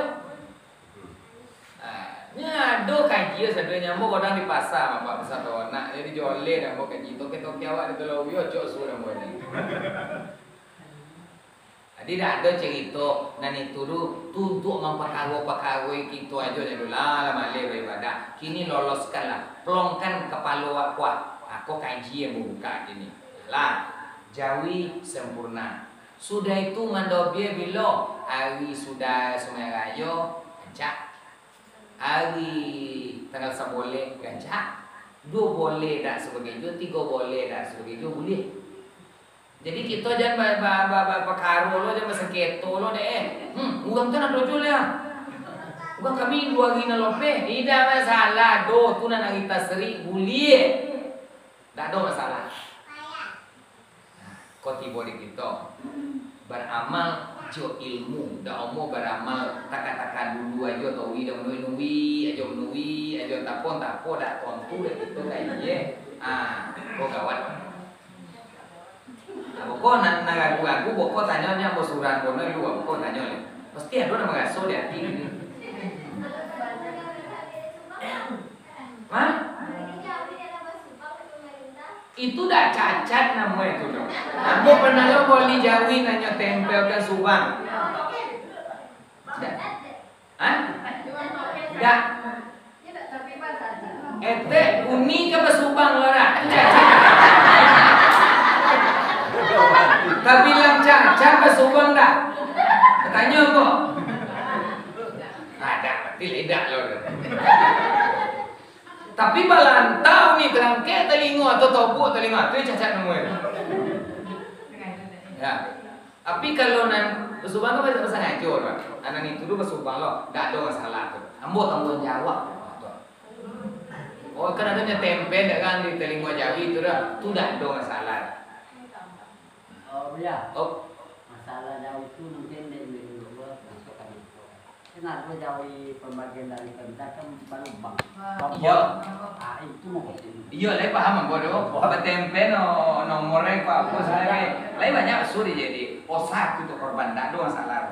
Ha, nyo ado kaji sadonyo, ambo kadang di pasa, Bapak, pasa tanak. Jadi joleh dah ambo kaji, toke-toke awak di Telawio, cok suruh ambo ni. Jadi, dak ado carito nan itu tu, tu untuak mampakaro-pakaroi kito ajo nyo tu lah, lah maleh baibadah. Kini loloskanlah, plongkan kapalo awak kuah. Ako kaji yang buka kini. Lah, jawi sempurna. Sudah itu mandobiah bilo? Ari sudah Sumai Rayo, rancak. Ari tanggal saboleh, rancak. Duo boleh dak sabagai juo, tigo boleh dak sabagai juo, buliah. Jadi, kito jan ba-, ba-, ba-, ba-, bakaro lo, jan basangketo lo dek, eh. Hmm, urang tu nan dojo lah. Urang kami duo ari nan lopeh. Indak masalah doh, tu nan ari tasrik, buliah. Ndak ado masalah. Nah, ko tibo di kito. Baramal jo ilmu, dak omo baramal taka-taka dulu ajo, atau wi dak manui-nui ajo, manui ajo, tapon-tapo dak tontu dek kito ka inyo. Ah, ko gawat. Nah, boko nan, nan ragu-ragu, boko tanyo nyo ambo surang kono dulu, boko tanyo le. Pasti ado nan maraso di ati ni. Hah? Itu dak cacat namo itu doh. Ambo pernah lo boli jawi nan nyo tempelkan subang. Dak. Hah? Dak. Etek, uni ka basubang lo dak? Tabilang cacat basubang dak? Tanyo ambo. Ado, berarti lai dak lo. Tapi balantau ni, tarangkek talingo atau tobuak talingo, tu cacat namo itu. Ya. Tapi kalau nan basubang tu basangajo, Pak. Anak itu tu basubang lo, dak ado masalah tu. Ambo tangguang jawab. Oh, kan ado nyo tempel dak kan di talingo jawi tu dah. Tu dak ado masalah. Oh, iya. Oh. Masalah jauh tu mungkin dari dulu gua masuk ke Miko. Kan ada jauh pembagian dari pemerintah kan balubang. Iyo. Ah, itu mau betul. Iyo, lai paham ambo tu. Batempe no, nomor ko apo salah. Lai banyak suri jadi. Oh, satu tu korban, dak ado masalah.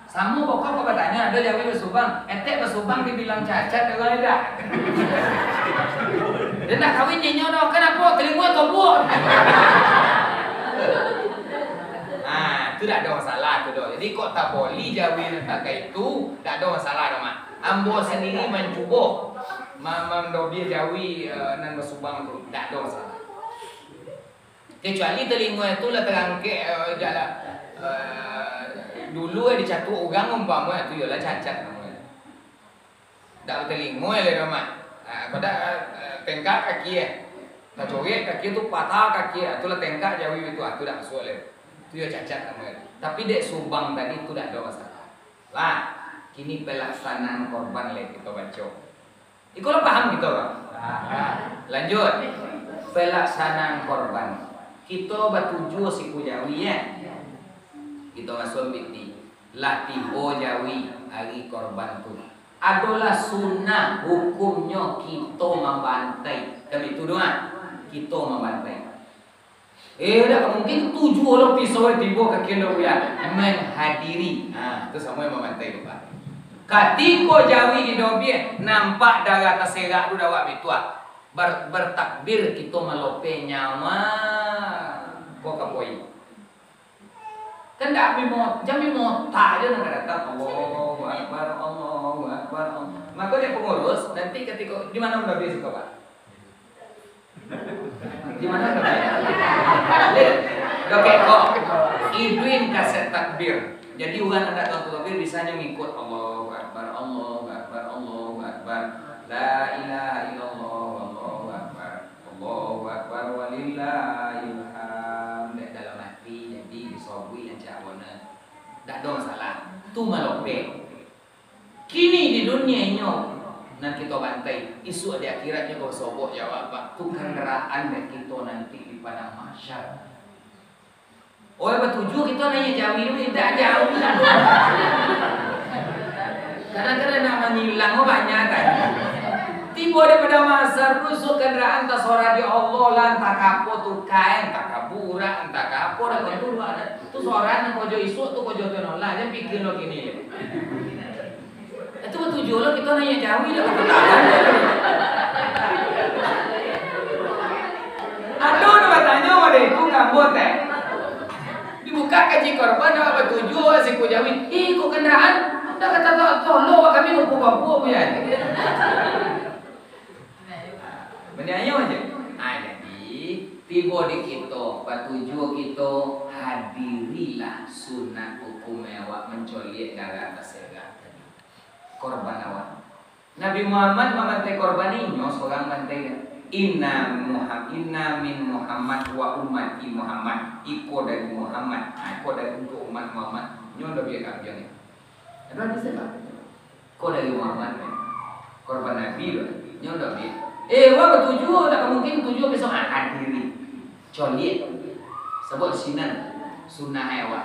Samo bokok ko batanyo, ado jawi basubang, etek basubang dibilang cacat, urang dak. Dia nak kawin nyenyo doh, kanapo? Talingo tobuak. Ah, Itu dak ado masalah tu doh. Jadi, kok taboli jawi nan takah itu, dak ado masalah doh, Mak. Ambo sandiri mancubo ma-, mandobiah jawi, eh, nan basumbang tu, dak ado masalah. Kecuali talingo itu lah tarangkek, eh, jak lah, eh, dulu, eh, dicatuak urang umpamo, tu iyolah cacat namonyo. Dak batalingo lai doh, Mak. Ah, kok dak, eh, tengkak kaki, eh. Tacorek kaki tu, patah kaki, ah, tu lah tengkak jawi tu, ah, tu dak masuak lai. Tu yo cacat namonyo. Tapi dek sumbang tadi tu dak ado masalah. Lah, kini pelaksanaan korban lai kito baco. Iko lah paham kito, Bang? Lanjut. Pelaksanaan korban. Kito batujuah siku jawi, ya. Kito masuak piti. Lah tibo jawi ari korban tu. Adolah sunnah hukumnyo kito mambantai. Kan itu doh, ah? Kito mambantai. Eh, dak mungkin tujuah lo pisau tibo ka kaki ando, buya. Manghadiri. Ha, tu samo jo mambantai, Bapak. Katiko jawi didobiah, nampak darah taserak tu dek awak bituah. Bar-, bertakbir kito malopeh nyawa. Ko kapoi. Kan dak bi mo-, jan bi mota jo nan ka datang. Allahu Akbar, Allahu Akbar, Allah. Mako dek pangurus, nanti katiko, di mano mandobiah siko, Pak? Di mano mandobiah? Dokek ko. Iduin kaset takbir. Jadi urang nan dak tahu takbir bisa nyo ngikut Allahu Akbar, Allahu Akbar, Allahu Akbar. La ilaha illallah, Allahu Akbar. Allahu Akbar walillahil hamd. Dek dalam ati, jadi disobuik rancak awak nyo. Dak ado masalah. Tu malopeh. Kini di dunia inyo nan kito bantai, isuak di akhirat nyo ka basobok jo awak, Pak. Tu kandaraan dek kito nanti di padang mahsyar. Oih, batujuah kito naiak jawi tu, indak jauah lah. Kadang-kadang nak manyilang, oh, banyak kan. Tibo di padang mahsyar tu, isuak kandaraan tasorah di Allah lah, antah ka apo tu, kain, antah ka burak, antah ka apo, dah tentu lah. Tu sorah nan kojo isuak tu, kojo tu no lah, jan pikia lo kini. Itu batujuah lo kito naiak jawi lah, katawa. Ado nan batanyo pado itu ka ambo teh. Dibuka kaji korban, awak batujuah siku jawi. Ih, kok kandaraan? Dah kata tolong kami ngumpul-ngumpul, buya. Maniayo aja. Ah, jadi, tibo di kito, batujuah kito, hadirilah sunat hukum awak mancoliak darah taserak tadi. Korban awak. Nabi Muhammad mambantai korban inyo sorang bantai dia. Inna Muham-, inna min Muhammad wa ummati Muhammad. Iko dari Muhammad. Ah, iko dari untuk umat Muhammad. Nyo dah biar kambiang ni. Ada hadis apa? Ko dari Muhammad, eh. Korban Nabi tu. Nyo dah bi-, eh, wah, batujuah, dak mungkin tujuah pisau, ah, hadiri. Coliak. Sabab sinan sunah awak.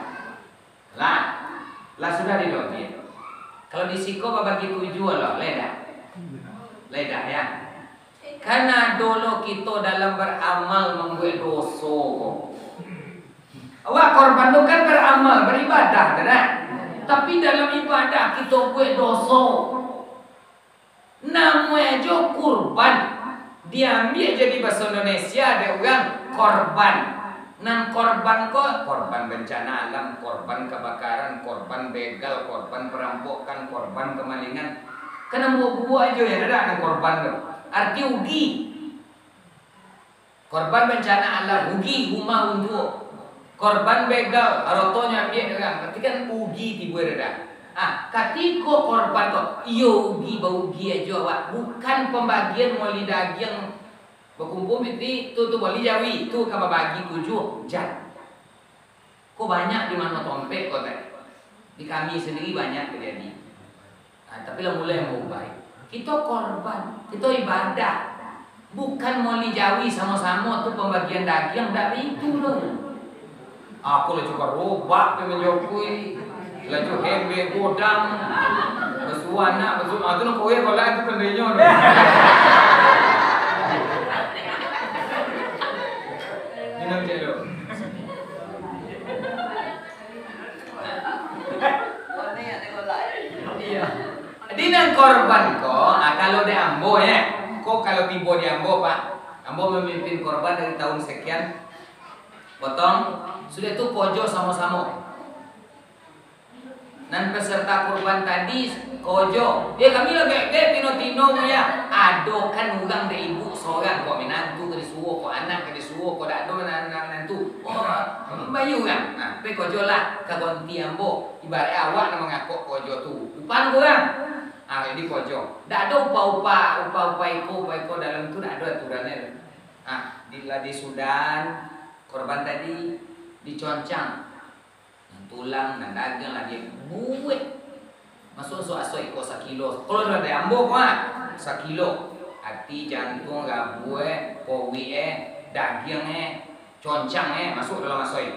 Lah. Lah sudah didobiah. Kalau di siko babagi tujuah lo, lai dah? Lai dah, ya. Kan ado lo kito dalam baramal mambuek doso ko. Awak korban tu kan baramal, baribadah, kan? Tapi dalam ibadah kito buek doso. Namuah ajo kurban, diambiak jadi bahaso Indonesia dek urang korban. Nan korban ko, korban bencana alam, korban kabakaran, korban begal, korban perampokan, korban kamalingan. Kan nan buak-buak ajo ya, dak nan korban tu. Arti ugi. Korban bencana alam, ugi rumah runtuah. Korban begal, harotonyo ambiak urang. Berarti kan ugi tibo dah. Ah, katiko korban tu, iyo ugi, baugi ajo awak. Bukan pambagian moli dagiang, bakumpul piti, tu, tu moli jawi, tu ka babagi tujuah, jan. Ko banyak di mano tompek ko teh. Di kami sandiri banyak tajadi. Ah, tapi lah mulai maubaik. Kito korban, kito ibadah. Bukan moli jawi samo-samo tu pambagian dagiang, dak baitu doh. Aku lah suka robak pe manjokui. Laju hembe godang. Basuah anak, basuah, ah, tu nak kowe kolak tu tandinyo tu. Minum cek dulu. Iyo. Jadi nan korban ko, ah, kalau di ambo, ya, ko kalau tibo di ambo, Pak, ambo mamimpin korban dari tahun sekian, potong, sudah tu kojo samo-samo. Nan peserta kurban tadi, kojo. Ya, kami lah gek-gek tino-tino, Buya. Ado kan urang dek ibu sorang, kok minantu ka disuruah, kok anak ka disuruah, kok dak ado nan, nan, minantu. Oh, bayu urang. Nah, pe kojo lah ka gonti ambo. Ibarat awak nan mangakok kojo tu. Upah kurang. Ah, jadi kojo. Dak ado upah-upah, upah-upah iko, upah iko dalam tu dak ado aturannyo tu. Ah, di, lah disudan, korban tadi diconcang. Nan tulang, nan dagiang lah dibuek. Masuak-masuak asoi ko sakilo. Kalau lah di ambo ko, ah, sakilo. Ati, jantuang, rabuah, pauik eh, dagiang eh, concang eh, masuak dalam asoi.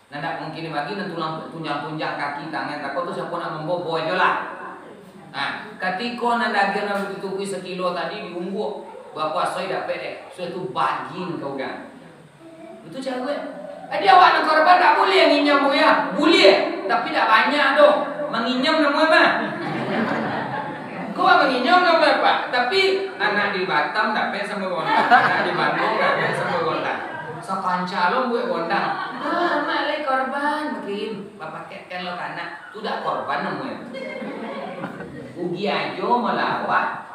Nan dak mungkin dibagi, nan tulang tunjang-tunjang kaki, tangan, tako tu, siapo nak mambawa, bawa ajo lah. Nah, katiko nan dagiang nan ditutupi sakilo tadi diungguak, barapo asoi dapek deh, sudah tu bagi ka urang. Itu caro eh. Jadi awak nan korban dak buliah nginyam, Buya. Buliah, tapi dak banyak doh. Manginyam namuah mah. Kok manginyam namuah, Pak? Tapi anak di Batam dapek sambal gondang, anak di Bandung dapek sambal gondang. Sakanca lo buek gondang. Ah, mak lai korban, mungkin bapakekkan lo ka anak. Tu dak korban namuah. Rugi ajo malawak.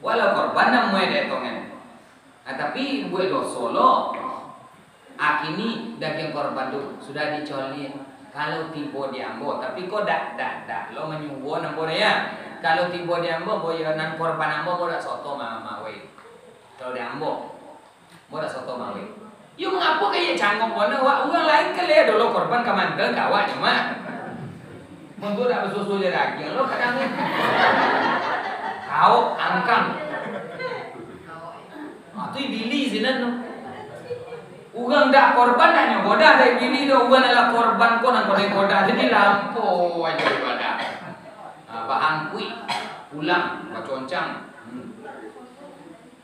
Walau korban namuah dek tongan. Ah, tapi buek doso lo. Ah, kini dagiang korban tu sudah dicoliak. Kalau tibo di ambo, tapi ko dak, dak, dak lo manyuruah ambo deh, ya. Kalau tibo di ambo, boya nan korban ambo, ambo dak soto ma-, mawai. Kalau di ambo, ambo dak soto mawai. Yo, mangapo ka iyo cangok bana, wak? Urang lain kan lai ado lo korban ka mandal ka awak nyo mah. Mun tu dak basuo-suo jo dagiang lo kadang. Kaok angkang. Ah, tu ibili sinan tu. Urang dak korban dak nyo godah dek ibili tu. Urang alah korban ko nan godah-godah. Jadi lampau ajo ibadah. Ah, bahangkuik, pulang, baconcang. Hmm.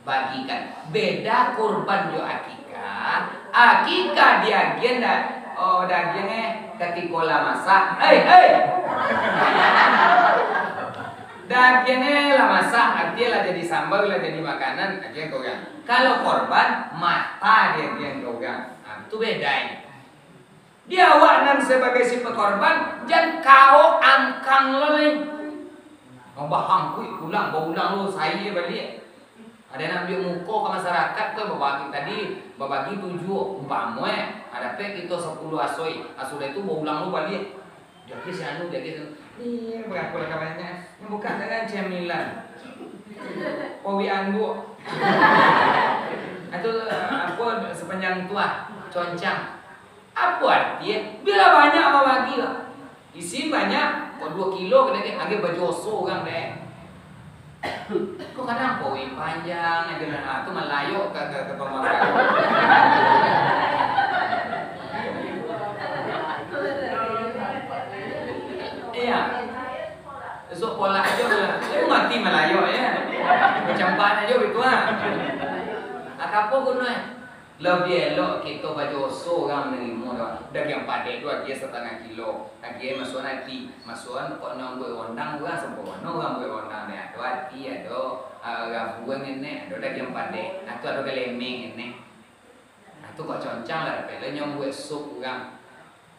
Bagikan. Beda kurban jo akikah. Akikah diagian da-, oh, dagiang eh, katiko lah masak. Hei, hei! Dagiang eh lah masak, arti lah jadi sambal, lah jadi makanan, agian ka urang. Kalau korban, mata diagian ka urang. Nah, itu bedanya. Di awak nan sabagai si pakorban, jan kaok angkang lo lai. Mambahangkuik pulang, baulang lo, sai baliak. Ado nan ambiak muko ka masarakat tu, babagi tadi, babagi tujuah, umpamo eh, dapek kito sapuluah asoi, ah, sudah itu baulang lo baliak. Jadi si anu, jadi si anu, "Ih, barapo lah kawannya? Yang buka dengan cemilan." Pawi anduk. Itu, apo, sepanjang tu ah, concang. Apo arti eh? Biarlah banyak babagi lah. Isin banyak, kok duo kilo kadang dek, agiah bajoso urang dek. Kok kadang pawi panjang ajo lah, ah, tu malayok ka, ka, ka pamakai. Iya. Esok pola ajo lah. Dia mati malayok ya. Macam pan ajo gitu ah. Akapo guno eh? Labiah elok kito bajoso urang manarimo tu. Dagiang padek tu agiah satangah kilo. Agiah masuakan ati. Masuakan kok nan buek rondang urang, sampurano urang buek rondang dek. Ado ati, ado, ah, rabuang enek, ado dagiang padek. Ah, tu ado galemeng enek. Ah, tu kok concang lah dapek. Lah nyo buek sup urang.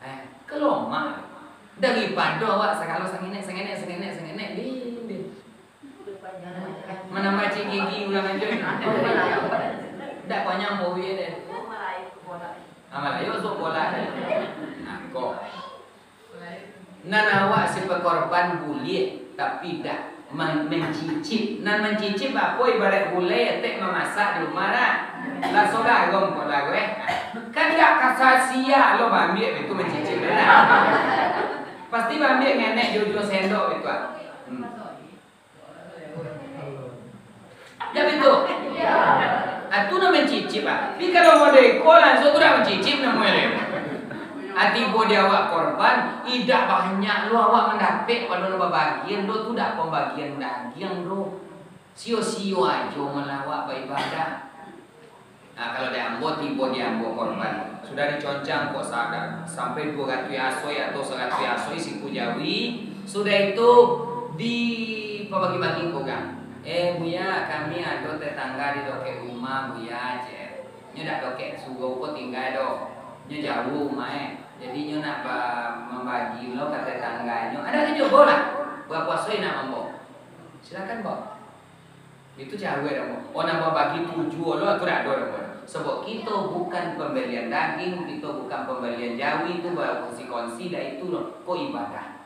Eh, ka lomak. Daripado awak sagalo sangenek, sangenek, sangenek, sangenek, di, di. Manambah cik gigi urang ajo ni. Dak panyang bau ye deh. Ah, malayo sok bola deh. Nah, ko. Nan awak si pakorban buliah, tapi dak man-, mancicip. Nan mancicip apo, ibarat gulai atek mamasak di rumah dah. Lah solah gom ko lah gue. Kan dak kasasia lo baambiak itu mancicip dah. Pasti baambiak ngenek jo ujung sendok itu ah. Hmm. Ya betul. Ah, tu nan mancicip ah. Tapi kalau model ko langsung tu dak mancicip namonyo deh. Ah, tibo di awak korban, idak banyak lo awak mandapek pado nan babagian do, tu dak pambagian dagiang do. Sio-sio ajo malawak baibadah. Nah, kalau dek ambo, tibo di ambo korban, sudah diconcang kok sa-, sampai duo ratuih asoi atau saratuih asoi siku jawi, sudah itu dipabagi-bagi ka urang. "Eh, Buya, kami ado tetangga di dokek rumah, Buya," cek. "Nyo dak dokek surau ko tingga doh. Nyo jauah rumah, eh. Jadi nyo nak ba-, mambagi lo ka tetangganyo. Ado tu juo lah. Bapuaso nak mambo. Silakan, Bo. Itu caro ado, Bo. Oh, nak mambagi tujuah lo, tu dak ado, Bo. Sebab kito bukan pembelian daging, kito bukan pembelian jawi, tu bakongsi-kongsi, dak itu lo. Ko ibadah.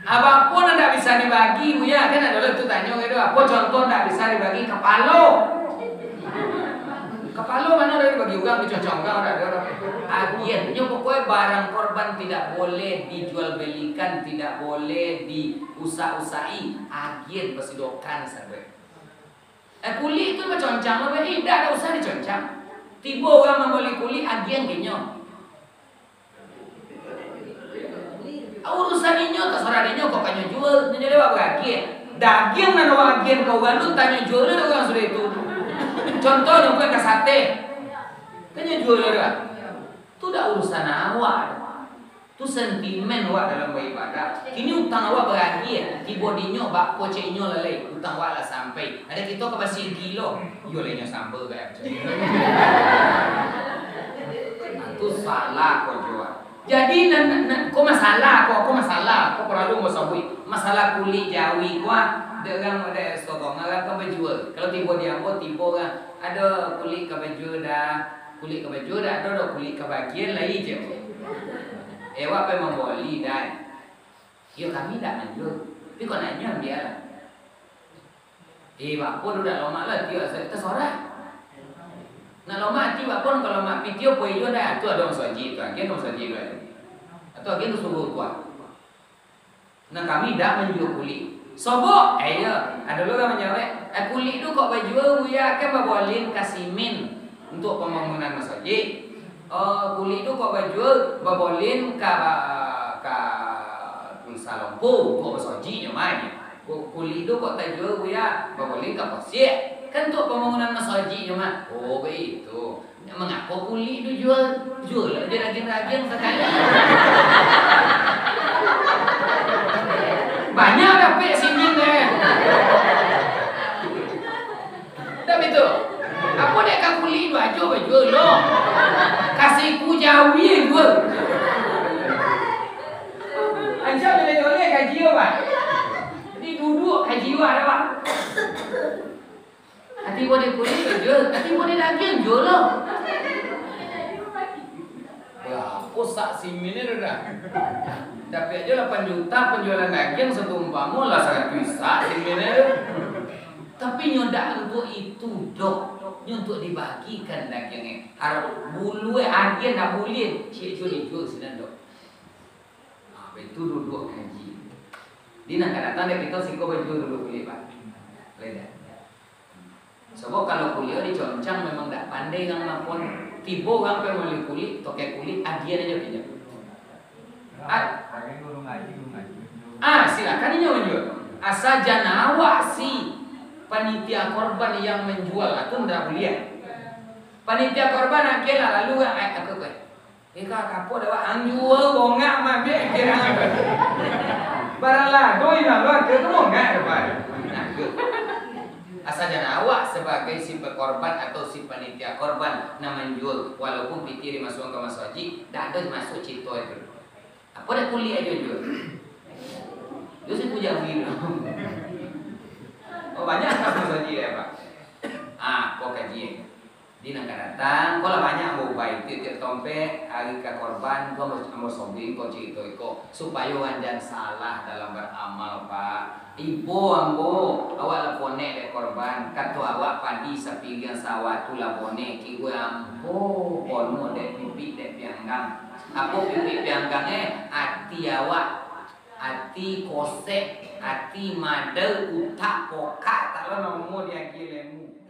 Apo nan ndak bisa dibagi, Buya? Kan ado lah tu tanyo gitu. Apo contoh ndak bisa dibagi? Kapalo. Kapalo mano ado dibagi urang, dicocok urang, dak ado. Agian, nyo pokoknyo barang korban tidak boleh dijual belikan, tidak boleh diusak-usaki. Agian, pasidokan sajo. Eh, kulik tu baconcang lo, eh, indak, dak usah diconcang. Tibo urang mambali kulik, agian ka inyo. Urusan inyo, tasarah inyo, kok ka nyo jual, inyo lewat baragian. Dagiang nan awak agian ka urang tu, tanyo jual lah urang sudah itu. Contohnyo, bukan ka sate. Kan nyo jual lah, dah. Tu dak urusan awak. Tu sentimen awak dalam baibadah. Kini utang awak baragian. Tibo di inyo, bak kocek inyo lalai. Utang awak lah sampai. Ado kito ka basigi lo. Iyo lah inyo samba ka. Nah, tu salah ko jua. Jadi, nan, nan, nan, ko masalah ko, ko masalah, ko paralu ambo sabuik. Masalah kulik jawi ko, ah, dek urang, dek sotong, urang ka bajua. Kalau tibo di ambo, tibo urang, ado kulik ka bajua dah, kulik ka bajua dah, ado doh kulik ka bagian lai je. Eh, awak pai mamboli dah. Iyo, kami dak manjua. Tapi kok nak nyo, ambiak lah. Eh, bak apo tu dak lomak lah, tiok asa tasorah. Nak lomak ati bak apo, kalau mak pitio poiyo dah, tu ado masajik tu, agian masajik tu ado. Atau agian tu suruh kuah. Nah, kami dak manjua kulik. Sobok, eh, iyo, ado lo urang manjawek, "Eh, kulik tu kok bajua, Buya, kan babolin ka simin untuk pambangunan masajik. Eh, kulik tu kok bajua, babolin ka, ka pulsa lompo, kok masajik nyo mah." Ku-, kulik tu kok tajua, Buya? Babolin ka pasiak. Kan tu pambangunan masajik nyo mah. Oh, baitu. Mangapo kulik tu jual? Jual aja dagiang-dagiang sakali. Banyak dapek simin deh. Dak baitu? Apo dek ka kulik tu ajo bajua lo? Ka siku jawi jua. Ancak joleh-joleh kaji awak. Di duduak kaji awak ado, Pak. Ati bo di kulik tu jua, ati bo di dagiang jua lo. Barapo sak simin tu dah? Dapek ajo lapan juta panjualan dagiang, satumpamo lah saratuih sak simin tu. Tapi nyo dak untuak itu doh, nyo untuak dibagikan dagiangnyo. Harap buluah agian dak buliah, ciek juo dijua sinan doh. Ha, baitu duduak kaji. Di nan ka datang dek kito siko bajua dulu kulik, Pak. Boleh dak? Sabab kalau kulik diconcang memang dak pandai urang mapon. Tibo urang pai mambali kulik, tokai kulik, agian ajo ka inyo. Ah, ah, silakan inyo manjua. Asa jan awak si panitia korban yang manjua, lah tu ndak buliah. Panitia korban agian lah, lalu urang, eh, aku, aku, eh. Ika kapo dah, Wak? Ang jua bongak mah, biak kira apa? Barang lago inyo lo, angka tu bongak depan. Nah, tu. Asa jan awak sabagai si pakorban atau si panitia korban nan manjua, walaupun pitih dimasuakan ka masajik, dak ado masuak cito itu. Apo dak kulik ajo jua? Yo si kujang biru. Oh, banyak kan masajik ya, Pak? Ah, ko kaji. Di nan ka datang, ko lah banyak ambo ubai tiok-tiok tompek, ari ka korban, ko ambo, ambo sobing ko cirito iko, supayo urang jan salah dalam baramal, Pak. Ibo ambo, awak lah ponek dek korban, kato awak padi sapiriang sawah tu lah boneh, kiro ambo pono dek pipik dek pianggang. Apo pipik pianggang, eh? Ati awak, ati kosek, ati madau, utak pokak, tak lo namo diagiah ilmu.